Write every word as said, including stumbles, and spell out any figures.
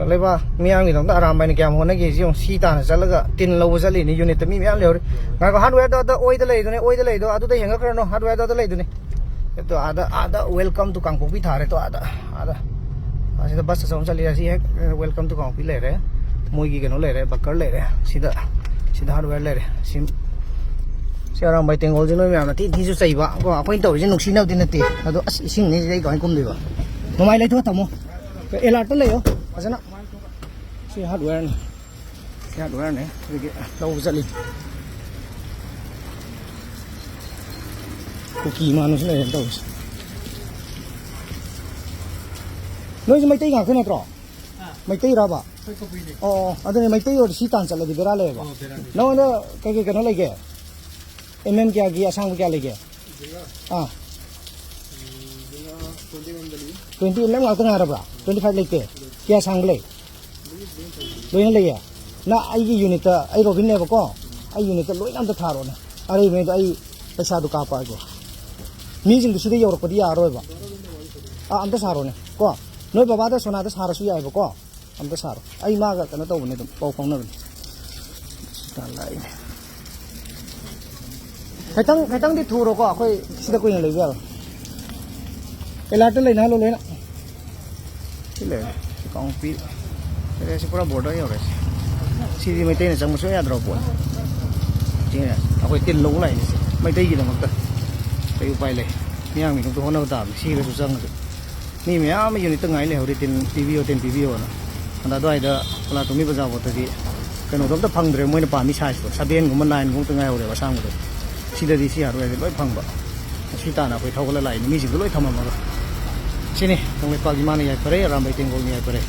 ꯂꯩꯕ ꯃꯤꯌꯥꯝꯒꯤꯗꯃꯛꯇ ꯑꯔꯥꯝꯕꯥꯏꯅ ꯀꯌꯥꯝ ꯍꯣꯠꯅꯒꯦ? ꯁꯤ ꯌꯦꯡꯉꯨ, ꯁꯤ ꯇꯥꯟꯅ ꯆꯠꯂꯒ ꯇꯤꯟ ꯂꯧꯕ ꯆꯠꯂꯤꯅꯤ, ꯌꯨꯅꯤꯠꯇ ꯃꯤ ꯃꯌꯥꯝ ꯂꯩꯍꯧꯔꯤ꯫ ꯉꯥꯏꯈꯣ, ꯍꯥꯔꯗꯋꯦꯌꯔꯗꯣ ꯑꯗ ꯑꯣꯏꯗ ꯂꯩꯗꯨꯅꯦ, ꯑꯣꯏꯗ ꯂꯩꯗꯣ ꯑꯗꯨꯗ ꯌꯦꯡꯉꯛꯈ꯭ꯔꯅꯣ, ꯍꯥꯔꯗꯋꯦꯌꯔꯗꯣ ꯑꯗ ꯂꯩꯗꯨꯅꯦ꯫ ꯑꯗꯣ ꯑꯥꯗ, ꯑꯥꯗ welcome to ꯀꯥꯡꯄꯣꯛꯄꯤ ꯊꯥꯔꯦ꯫ ꯇꯣ ꯑꯥꯗ, ꯑꯥꯗ ꯑꯁꯤꯗ ꯕꯁ ꯑꯆꯧꯕ ꯑꯃ ꯆꯠꯂꯤ꯫ ꯑꯁꯤ ꯍꯦꯛ welcome to ꯀꯥꯡꯄꯣꯛꯄꯤ ꯂꯩꯔꯦ, ꯃꯣꯏꯒꯤ ꯀꯩꯅꯣ ꯂꯩꯔꯦ, ꯕꯀꯔ ꯂꯩꯔꯦ꯫ ꯁꯤꯗ, ꯁꯤꯗ ꯍꯥꯔꯗꯋꯦꯌꯔ ꯂꯩꯔꯦ꯫ ꯁꯤ, ꯁꯤ ꯑꯔꯥꯝꯕꯥꯏ ꯇꯦꯡꯒꯣꯜꯁꯦ ꯅꯣꯏ ꯃꯌꯥꯝꯅ ꯊꯤ ꯊꯤꯁꯨ ꯆꯩꯕ ꯀꯣ꯫ ꯑꯩꯈꯣꯏꯅ ꯇꯧꯔꯤꯁꯦ ꯅꯨꯡꯁꯤꯅꯕꯗꯤ ꯅꯠꯇꯦ꯫ ꯑꯗꯣ ꯑꯁ, ꯏꯁꯤꯡꯅꯤ ꯁꯤꯗ ꯑꯩ ꯀꯃꯥꯏꯅ ꯀꯨꯝꯗꯣꯏꯕ? ꯃꯃꯥꯏ ꯂꯩꯊꯣꯛꯑ ꯊꯝꯃꯣ꯫ ꯑꯦꯂꯥꯔꯠꯇ ꯂꯩꯌꯣ ꯐꯖꯅ꯫ ꯁꯤ ꯍꯥꯔꯗꯋꯦꯌꯔꯅꯤ꯫ ꯁꯤ ꯍꯥꯔꯗꯋꯦꯌꯔꯅꯤ꯫ ꯑꯗꯨꯒꯤ ꯂꯧꯕ ꯆꯠꯂꯤ꯫ ꯀꯨꯀꯤ ꯏꯃꯥꯟꯅꯕꯁꯨ ꯂꯩꯔꯦ ꯇꯧꯔꯤꯁꯦ꯫ ꯅꯣꯏꯁꯨ ꯃꯩꯇꯩ ꯉꯥꯛꯇ ꯅꯠꯇ꯭ꯔꯣ? ꯃꯩꯇꯩꯔꯕ? ꯑꯩꯈꯣꯏ ꯀꯕꯨꯏꯅꯦ꯫ ꯑꯣ, ꯑꯣ, ꯑꯗꯨꯅꯦ, ꯃꯩꯇꯩ ꯑꯣꯏꯔꯗꯤ ꯁꯤ ꯇꯥꯟ ꯆꯠꯂꯗꯤ ꯕꯦꯔꯥ ꯂꯩꯌꯦꯕ꯫ ꯑꯣ, ꯕꯦꯔꯥ ꯂꯩ꯫ ꯅꯉꯣꯟꯗ ꯀꯩ ꯀꯩ ꯀꯩꯅꯣ ꯂꯩꯒꯦ? ꯑꯦꯝ ꯑꯦꯝ ꯀꯌꯥꯒꯤ ꯑꯁꯥꯡꯕ ꯀꯌꯥ ꯂꯩꯒꯦ? ꯑꯥ꯫ ꯇ꯭ꯋꯦꯟꯇꯤ ꯑꯦꯝ ꯑꯦꯝ ꯉꯥꯛꯇ ꯉꯥꯏꯔꯕ꯭ꯔꯥ? ꯇ꯭ꯋꯦꯟꯇꯤ ꯐꯥꯏꯚ ꯂꯩꯇꯦ? ꯀꯌꯥ ꯁꯥꯡꯕ ꯂꯩ? ꯂꯣꯏꯅ ꯂꯩꯌꯦ? ꯅ ꯑꯩꯒꯤ ꯌꯨꯅꯤꯠꯇ, ꯑꯩ ꯔꯣꯕꯤꯟꯅꯦꯕꯀꯣ, ꯑꯩ ꯌꯨꯅꯤꯠꯇ ꯂꯣꯏꯅ ꯑꯝꯇ ꯊꯥꯔꯣꯅꯦ꯫ ꯑꯔꯩꯕꯉꯩꯗꯣ ꯑꯩ ꯄꯩꯁꯥꯗꯣ ꯀꯥꯞꯄꯛꯑꯒꯦ꯫ ꯃꯤꯁꯤꯡꯗꯨ ꯁꯤꯗ ꯌꯧꯔꯛꯄꯗꯤ ꯌꯥꯔꯔꯣꯏꯕ꯫ ꯑꯥ, ꯑꯝꯇ ꯁꯥꯔꯣꯅꯦ ꯀꯣ꯫ ꯅꯣꯏ ꯕꯕꯥꯗ ꯁꯣꯅꯥꯗ ꯁꯥꯔꯁꯨ ꯌꯥꯏꯕꯀꯣ꯫ ꯑꯝꯇ ꯁꯥꯔꯣ꯫ ꯑꯩ ꯃꯥꯒ ꯀꯩꯅꯣ ꯇꯧꯕꯅꯦ, ꯑꯗꯨꯝ ꯄꯥꯎ ꯐꯥꯎꯅꯕꯅꯦ꯫ ꯁꯤꯗ ꯂꯥꯛꯏꯅꯦ꯫ ꯈꯤꯇꯪ, ꯈꯤꯇꯪꯗꯤ ꯊꯨꯔꯣꯀꯣ, ꯑꯩꯈꯣꯏ ꯁꯤꯗ ꯀꯨꯏꯅ ꯂꯩꯕ ꯌꯥꯔꯣꯏ꯫ ꯑꯦꯂꯥꯔꯠꯇ ꯂꯩꯅꯍꯜꯂꯣ ꯂꯣꯏꯅ꯫ ꯁꯤ ꯂꯩꯔꯦ꯫ ꯁꯤ ꯀꯥꯡꯄꯤ꯫ ꯁꯤ ꯄꯨꯔꯥ ꯕꯣꯔꯗꯔ ꯌꯧꯔꯦ꯫ ꯁꯤꯗꯤ ꯃꯩꯇꯩꯅ ꯆꯪꯕ ꯁꯨꯡꯌꯥ ꯌꯥꯗ꯭ꯔꯕ ꯄꯣꯠꯅꯤ꯫ ꯁꯤꯅꯦ ꯑꯩꯈꯣꯏ ꯇꯤꯜ ꯂꯧꯕ ꯂꯥꯛꯏꯅꯦ ꯁꯤ꯫ ꯃꯩꯇꯩꯒꯤꯗꯃꯛꯇ ꯀꯩ ꯎꯄꯥꯏ ꯂꯩ? ꯃꯤꯌꯥꯝꯒꯤꯗꯃꯛꯇ ꯍꯣꯠꯅꯕ ꯇꯥꯕꯅꯤ, ꯁꯤꯔꯁꯨ ꯆꯪꯉꯁꯨ꯫ ꯃꯤ ꯃꯌꯥꯝ ꯑꯃ ꯌꯨꯅꯤꯠꯇ ꯉꯥꯏ ꯂꯩꯍꯧꯔꯤ, ꯇꯤꯟ ꯄꯤꯕꯤꯌꯣ, ꯇꯤꯟ ꯄꯤꯕꯤꯌꯣꯅ꯫ ꯑꯗ ꯑꯗꯨꯋꯥꯏꯗ ꯄꯂꯥꯇꯣꯝꯕꯤ ꯕꯖꯥꯔ ꯐꯥꯎꯇꯗꯤ ꯀꯩꯅꯣꯗꯣ ꯑꯝꯇ ꯐꯪꯗ꯭ꯔꯦ, ꯃꯣꯏꯅ ꯄꯥꯝꯃꯤ ꯁꯥꯏꯖꯇꯣ, ꯁꯕꯦꯟꯒꯨꯝꯕ, ꯅꯥꯏꯟꯒꯨꯝꯕ ꯉꯥꯏꯍꯧꯔꯦꯕ ꯑꯁꯥꯡꯕꯗꯣ꯫ ꯁꯤꯗꯗꯤ ꯁꯤ ꯍꯥꯔꯗꯋꯦꯌꯔꯁꯦ ꯂꯣꯏ ꯐꯪꯕ꯫ ꯁꯤ ꯇꯥꯟꯅ ꯑꯩꯈꯣꯏ ꯊꯧꯒꯠꯂ ꯂꯥꯛꯏꯅꯤ, ꯃꯤꯁꯤꯡꯗꯣ ꯂꯣꯏ ꯊꯝꯃꯝꯃꯒ꯫ ꯁꯤꯅꯤ ꯀꯪꯂꯩꯄꯥꯛꯀꯤ ꯃꯥꯅ ꯌꯥꯏꯐꯔꯦ, ꯑꯔꯥꯝꯕꯥꯏ ꯇꯦꯡꯒꯣꯜꯅ ꯌꯥꯏꯐꯔꯦ꯫